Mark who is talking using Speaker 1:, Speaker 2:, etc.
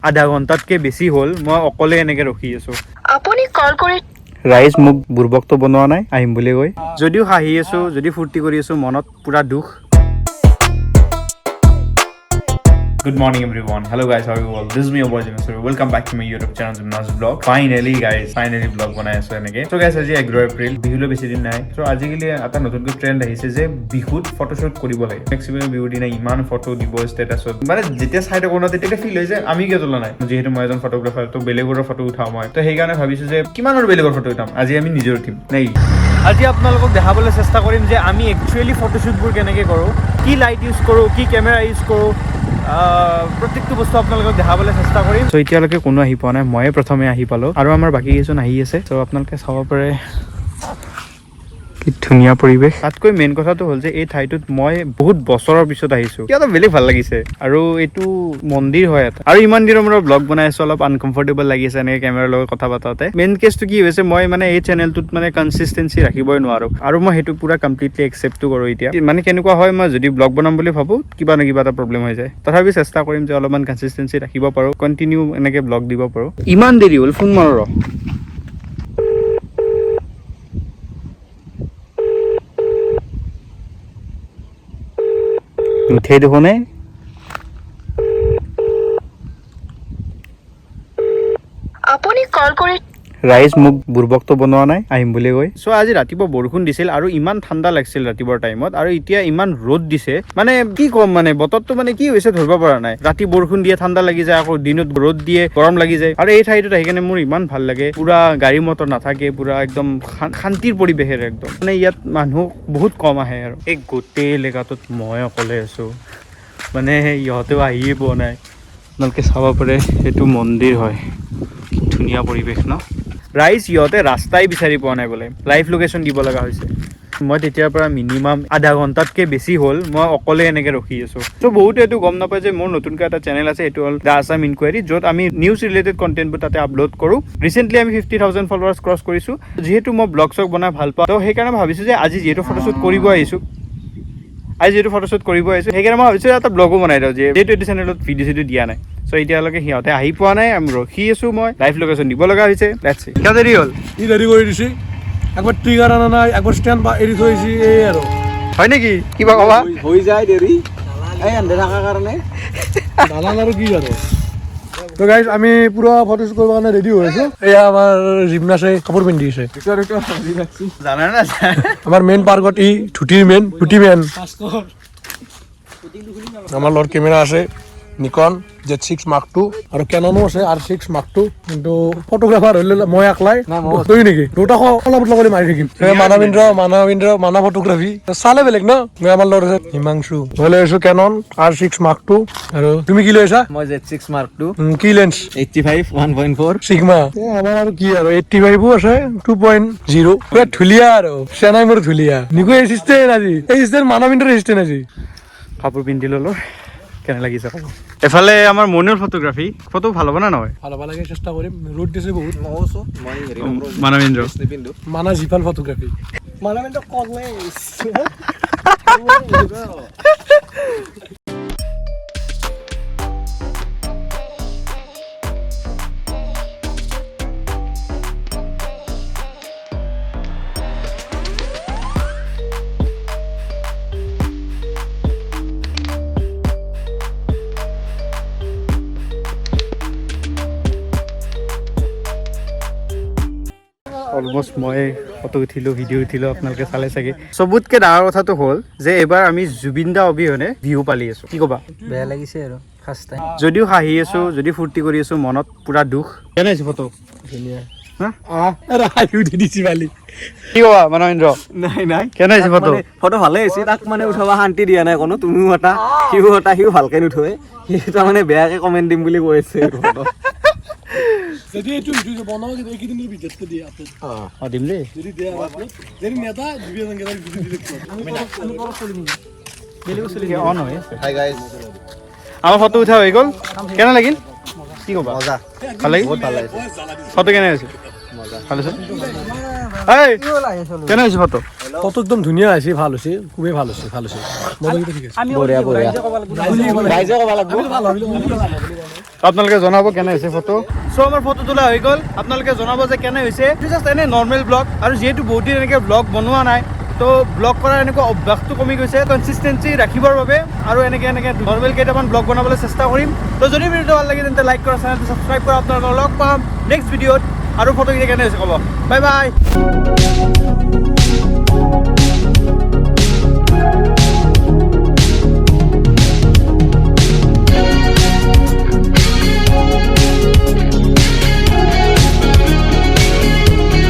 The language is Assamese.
Speaker 1: আধা ঘণ্টাতকৈ বেছি হ'ল, মই অকলে এনেকৈ ৰখি আছোঁ।
Speaker 2: আপুনি কল কৰি
Speaker 1: ৰাইজ, মোক বুৰ্বকটো বনোৱা নাই আহিম বুলি কৈ। যদিও হাঁহি আছোঁ, যদি ফূৰ্তি কৰি আছোঁ, মনত পূৰা দুখ। Good morning everyone. Hello guys, how are you all? This is me, your boy Jimmy Sir. Welcome back to my YouTube channel Jimna's Vlog. Finally guys, finally vlog বনাই আছো এনেকে। So guys, আজি 11 এপ্ৰিল, বিহুলৈ বেছি দিন নাই। So আজিকালি এটা নতুনকৈ ট্ৰেণ্ড আহিছে যে বিহুত ফটোশ্বুট কৰিব লাগে। মেক্সিমাম বিহুৰ দিনা ইমান ফটো দিব ষ্টেটাছত, মানে যেতিয়া চাই থাকো ন, তেতিয়া ফিল হৈ যায় আমি কিয় তোলা নাই। যিহেতু মই এজন ফটোগ্ৰাফাৰ, তো বেলেগৰো ফটো উঠাওঁ মই, তো সেইকাৰণে ভাবিছো যে কিমান আৰু বেলেগৰ ফটো উঠাম, আজি আমি নিজে উঠিম নাই। আজি আপোনালোকক দেখাবলৈ চেষ্টা কৰিম যে আমি একচুৱেলি ফটোশ্বুটবোৰ কেনেকৈ কৰোঁ, কি লাইট ইউজ কৰোঁ, কি কেমেৰা ইউজ কৰোঁ, প্ৰত্যেকটো বস্তু আপোনালোকক দেখাবলৈ চেষ্টা কৰিম। চ' এতিয়ালৈকে কোনো আহি পোৱা নাই, ময়ে প্ৰথমে আহি পালোঁ আৰু আমাৰ বাকী কেইজন আহি আছে। চ' আপোনালোকে চাব পাৰে কি ধুনীয়া পৰিৱেশ। তাতকৈ মেইন কথাটো হ'ল যে এই ঠাইটোত মই বহুত বছৰৰ পিছত আহিছোঁ, কিবা এটা বেলেগ ভাল লাগিছে। আৰু এইটো মন্দিৰ হয় এটা, আৰু ইমান দিনৰ মূৰত ব্লগ বনাই আছোঁ, অলপ আনকমফৰ্টেবল লাগিছে এনেকৈ কেমেৰাৰ লগত কথা পাতাতে। মেইন কেছটো কি হৈছে, মই মানে এই চেনেলটোত মানে কনচিষ্টেঞ্চি ৰাখিবই নোৱাৰোঁ আৰু মই সেইটো পূৰা কমপ্লিটলি একচেপ্টো কৰোঁ। এতিয়া মানে কেনেকুৱা হয়, মই যদি ব্লগ বনাম বুলি ভাবোঁ, কিবা ন কিবা এটা প্ৰব্লেম হৈ যায়। তথাপি চেষ্টা কৰিম যে অলপমান কনচিষ্টেঞ্চি ৰাখিব পাৰোঁ, কণ্টিনিউ এনেকৈ ব্লগ দিব পাৰোঁ। ইমান দেৰি হ'ল, ফোন মাৰো ৰ। নুঠেই দেখোন এই।
Speaker 2: আপুনি কল কৰি
Speaker 1: ৰাইজ, মোক বুৰ্বকটো বনোৱা নাই আহিম বুলি কৈ। চ' আজি ৰাতিপুৱা বৰষুণ দিছিল আৰু ইমান ঠাণ্ডা লাগিছিল ৰাতিপুৱাৰ টাইমত, আৰু এতিয়া ইমান ৰ'দ দিছে, মানে কি ক'ম, মানে বতৰটো মানে কি হৈছে ধৰিব পৰা নাই। ৰাতি বৰষুণ দিয়ে ঠাণ্ডা লাগি যায়, আকৌ দিনত ৰ'দ দিয়ে গৰম লাগি যায়। আৰু এই ঠাইটোত আহি কেনে মোৰ ইমান ভাল লাগে, পুৰা গাড়ী মটৰ নাথাকে, পুৰা একদম শান্তিৰ পৰিৱেশেৰে একদম। মানে ইয়াত মানুহ বহুত কম আহে আৰু এই গোটেই এলেকাটোত মই অকলে আছোঁ, মানে ইহঁতেও আহিয়ে পোৱা নাই। আপোনালোকে চাব পাৰে, এইটো মন্দিৰ হয়। কি ধুনীয়া পৰিৱেশ ন ৰাইজ? ইহঁতে ৰাস্তাই বিচাৰি পোৱা নাই বোলে, লাইভ লোকেশ্যন দিব লগা হৈছে। মই তেতিয়াৰ পৰা মিনিমাম আধা ঘণ্টাতকৈ বেছি হ'ল, মই অকলে এনেকৈ ৰখি আছোঁ। চ' বহুতে এইটো গম নাপায় যে মোৰ নতুনকৈ এটা চেনেল আছে, এইটো হ'ল the Assam inquiry, য'ত আমি নিউজ ৰিলেটেড কণ্টেণ্টবোৰ তাতে আপলোড কৰোঁ। ৰিচেণ্টলি আমি 50,000 ফলোৱাৰ্ছ ক্ৰছ কৰিছোঁ। যিহেতু মই ব্লগ চগ বনাই ভাল পাওঁ, ত' সেইকাৰণে ভাবিছোঁ যে আজি যিহেতু ফটোশ্বুট কৰিব আহিছোঁ, আজি যিহেতু ফটোশ্বুট কৰিব আহিছোঁ, সেইকাৰণে মই ভাবিছোঁ এটা ব্লগো বনাই দিওঁ, যিহেতু এইটো চেনেলত ভিডিঅ' চিডিঅ' দিয়া নাই। চ' এতিয়ালৈকে সিহঁতে আহি পোৱা নাই, আমি ৰখি আছোঁ, মই লাইভ লোকেশ্যন দিব লগা হৈছে। Let's see. কিয় দেৰি হ'ল?
Speaker 3: ই দেৰি কৰি দিছে, একবাৰ ট্ৰিগাৰ অনা নাই, একবাৰ ষ্টেণ্ড বা এৰি থৈ আহিছে, এই আৰু।
Speaker 1: হয় নেকি? কিবা ক'বা?
Speaker 4: হৈ যায় দেৰি, এই আন্ধে থকাৰ কাৰণে।
Speaker 3: দালাল আৰু কি আৰু। তো গাইজ, আমি পুৰা ফটোশ্বুট কৰিবৰ কাৰণে ৰেডি হৈ আছো। এয়া আমাৰ জিমনাছে কাপোৰ পিন্ধি আছে।
Speaker 1: জানা না।
Speaker 3: আমাৰ মেইন পাৰ্কত ই ধুতিৰ মেইন, ধুতি মেইন। আমাৰ লগত কেমেৰা আছে নিকন জেড 6 মাৰ্ক 2 আৰু কেননো আছে আৰ 6 মাৰ্ক 2। কিন্তু ফটোগ্ৰাফাৰ হ'লে মই একলাই। তই নেকি দুটা অলপ অলপ কৰি মাৰি থাকিম। এই মানৱেন্দ্ৰ, মানৱেন্দ্ৰ মানা ফটোগ্ৰাফী চালে বেলেগ ন। মই আমাৰ লগত আছে হিমাংশু। মই লৈ আছো কেনন আৰ 6 মাৰ্ক 2। আৰু তুমি কি লৈ আছা?
Speaker 4: মই জেড 6 মাৰ্ক 2।
Speaker 3: কি লেন্স?
Speaker 4: 85 1.4।
Speaker 3: চিগমা। আমাৰ আৰু কি আৰু, 85ও আছে, 2.0। পুৰা ধুলীয়া আৰু চেনাই মোৰ ধুলীয়া। নিকু এছিষ্টেণ্ট আজি, এছিষ্টেণ্ট মানৱেন্দ্ৰ এছিষ্টেণ্ট আজি।
Speaker 1: কাপোৰ পিন্ধি ল'লো, কেনে লাগিছে ক'ব। এফালে আমাৰ মনুৰ ফটোগ্ৰাফী, ফটো ভাল হ'ব না নহয়?
Speaker 3: ভাল হ'ব লাগে, চেষ্টা কৰিম। ৰ'দ দিছে বহুত।
Speaker 4: মই মই হেৰি নকৰোঁ।
Speaker 1: মানৱেন্দ্ৰ।
Speaker 4: নিপিন্ধো।
Speaker 3: মানা জিফাল ফটোগ্ৰাফী।
Speaker 4: মানৱেন্দ্ৰ কলেজ।
Speaker 1: অলমষ্ট মই ফটো উঠিলোঁ, ভিডিঅ' উঠিলোঁ, আপোনালোকে চালে চাগে। চবতকৈ ডাঙৰ কথাটো হ'ল যে এইবাৰ আমি জুবিন দা অবিহনে বিহু পালি আছোঁ। কি ক'বা?
Speaker 4: বেয়া লাগিছে আৰু, ফাৰ্ষ্ট টাইম।
Speaker 1: যদিও হাঁহি আছোঁ, যদি ফূৰ্তি কৰি আছোঁ, মনত পূৰা দুখ। কেনে হৈছে ফটো?
Speaker 3: ধুনীয়া।
Speaker 1: হা?
Speaker 3: হাঁহি উঠি দিছি বালি।
Speaker 1: কি ক'বা মানৱেন্দ্ৰ?
Speaker 4: নাই নাই।
Speaker 1: কেনে হৈছে ফটো?
Speaker 4: ফটো ভালে হৈছে। তাক মানে উঠাব শান্তি দিয়া নাই কোনো। তুমিও এটা, সিও এটা, সিও ভালকে নুঠোৱে। সি তাৰমানে বেয়াকে কমেণ্ট দিম বুলি কৈ আছে ফটো।
Speaker 3: যদি এইটো ভিডিঅ' বনাওঁ কিন্তু এইকেইদিনৰ ভিডিঅ'টো দিয়ে আপলোড।
Speaker 1: অঁ, দিম দেই।
Speaker 3: যদি দিয়ে আপলোড, যদি নেদা দিবি এনেকে ভিডিঅ' ডিলিট কৰ।
Speaker 1: অন হৈ আছে।
Speaker 4: Hi guys.
Speaker 1: আমাৰ ফটো উঠা হৈ গ'ল। কেনে লাগিল, কি ক'বা?
Speaker 4: মজা।
Speaker 1: ভাল লাগিল?
Speaker 4: বহুত ভাল লাগিছে।
Speaker 1: ফটো কেনে হৈছে?
Speaker 4: মজা।
Speaker 1: ভাল হৈছে। এই, কেনে হৈছে ফটো?
Speaker 3: ফটো একদম ধুনীয়া হৈছে, ভাল হৈছে, খুবেই ভাল হৈছে, ভাল হৈছে। মডেলটো ঠিক আছে।
Speaker 4: বঢ়িয়া বঢ়িয়া, ৰাইজে ক'ব লাগিব।
Speaker 1: আপোনালোকে জনাব কেনে হৈছে ফটো। চ' আমাৰ ফটো তোলা হৈ গ'ল। আপোনালোকে জনাব যে কেনে হৈছে। এইটো জাষ্ট এনে নৰ্মেল ব্লগ আৰু যিহেতু বহুত দিন এনেকৈ ব্লগ বনোৱা নাই, তো ব্লগ কৰাৰ এনেকুৱা অভ্যাসটো কমি গৈছে। কনচিষ্টেঞ্চি ৰাখিবৰ বাবে আৰু এনেকৈ এনেকৈ নৰ্মেল কেইটামান ব্লগ বনাবলৈ চেষ্টা কৰিম। তো যদি ভিডিঅ'টো ভাল লাগে, তেন্তে লাইক কৰা, চেনেলটো ছাবস্ক্ৰাইব কৰা। আপোনালোকক লগ পাম নেক্সট ভিডিঅ'ত। আৰু ফটোকেইটা কেনে হৈছে ক'ব। Bye bye.